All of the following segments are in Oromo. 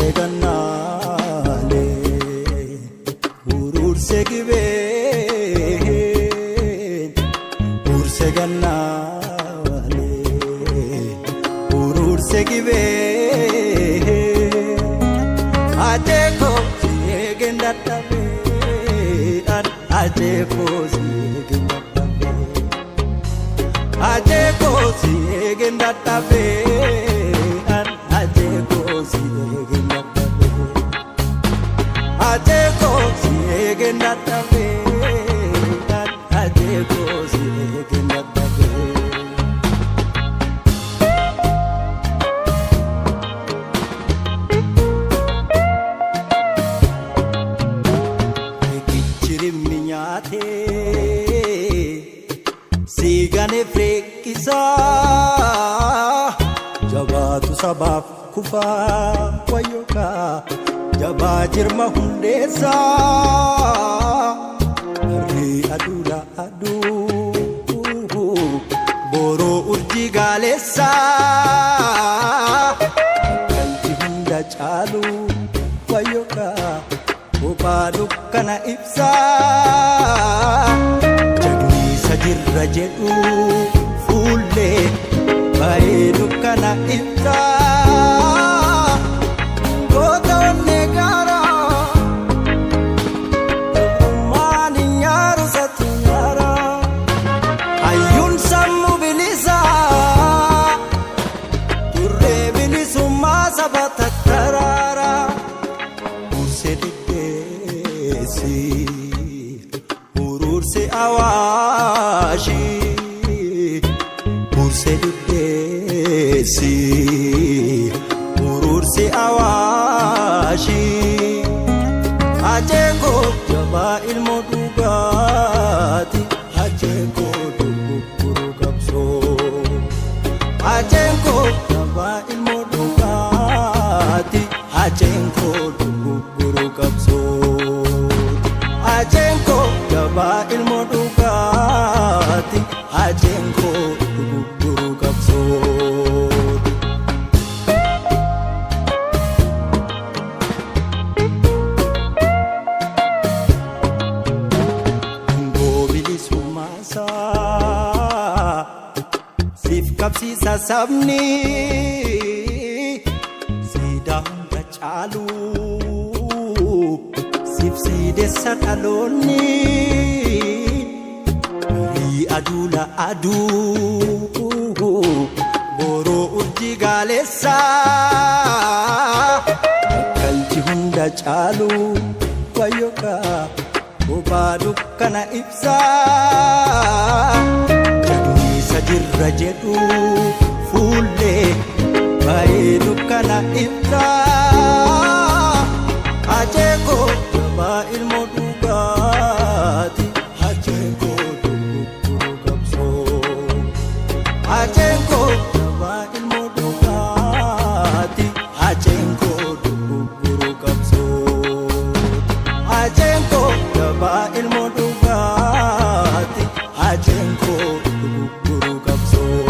Urursee gannaalee, urursee gibee, urursee gannaalee, urursee gibee. Ajeekoo si eegeen dadhabee, ajeekoo si eegeen dadhabee, ajeekoo si eegeen dadhabee, ajeekoo si eegeen dadhabee, ajeekoo si eegeen dadhabee, ajeekoo si eegeen dadhabee. Riqichi nyaatee siigane freeqisaa jabaatu sabaaf kufaa wayyookaa jabaa jirma hundeessaa harrii aduudha aduu boroo urjii gaaleessaa galchi hunda caalu wayyookaa kophaa dukkana ibsaa jagniisa jirra jedhu fuullee baay'ee dukkana ibsaa goota onnee gaaraa gabrummaan hin nyaaru satu nyaara hayyuun sammuu bilisaa turree bilisummaa saba tattaraara. Urursee diddeessi, urursee awaashi, urursee diddeessi, urursee awaashi. Ajeekoo jabaa ilmoo dhugaati, ajeekoo dogoggoruu qabsoo. Ajeekoo jabaa ilmoo dhugaati, ajeekoo dogoggoruu qabsooti. Ajeekoo jabaa ilmoo dhugaati, ajeekoo dogoggoruu qabsooti. Dungoo bilisummaasaa siif qabsiisa sabni siidaa hunda caalu siif siidessa dhaloonni barii aduula aduu boroo urjii gaaleessaa galchi hunda caalu wayyookaa kophaa dukkana ibsaa jagniisa jirra jedhu fuullee baay'ee dukkana ibsaa ajeekoo jabaa ilmoo dhugaati ajeekoo dogoggoruu qabsoo ajeekoo jabaa ilmoo dhugaati ajeekoo dogoggoruu qabsoo ajeekoo jabaa ilmoo dhugaati ajeekoo dogoggoruu qabsoo.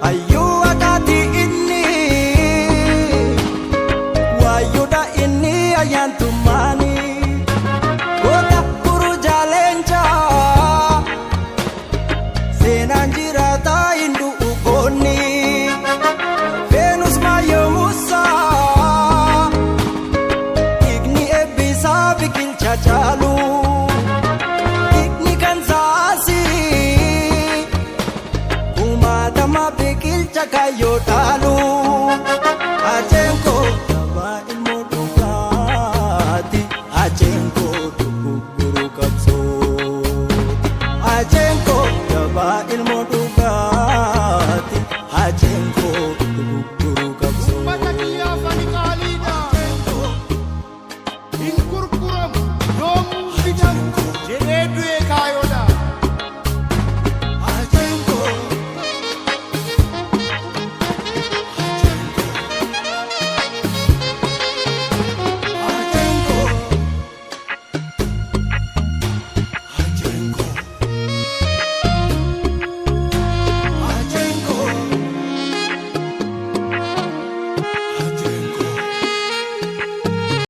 Hayyuu haqaati inni waayyuudha inni ayyaantummaani goota burujaa leencaa seenaan jiraataa hin du'u goonni Veenus maayyoo Musaa dhiigni eebbisaa biqilcha caalu dhiigni kan saasii. Kumaatama biqilcha kaayyoo dhaalu.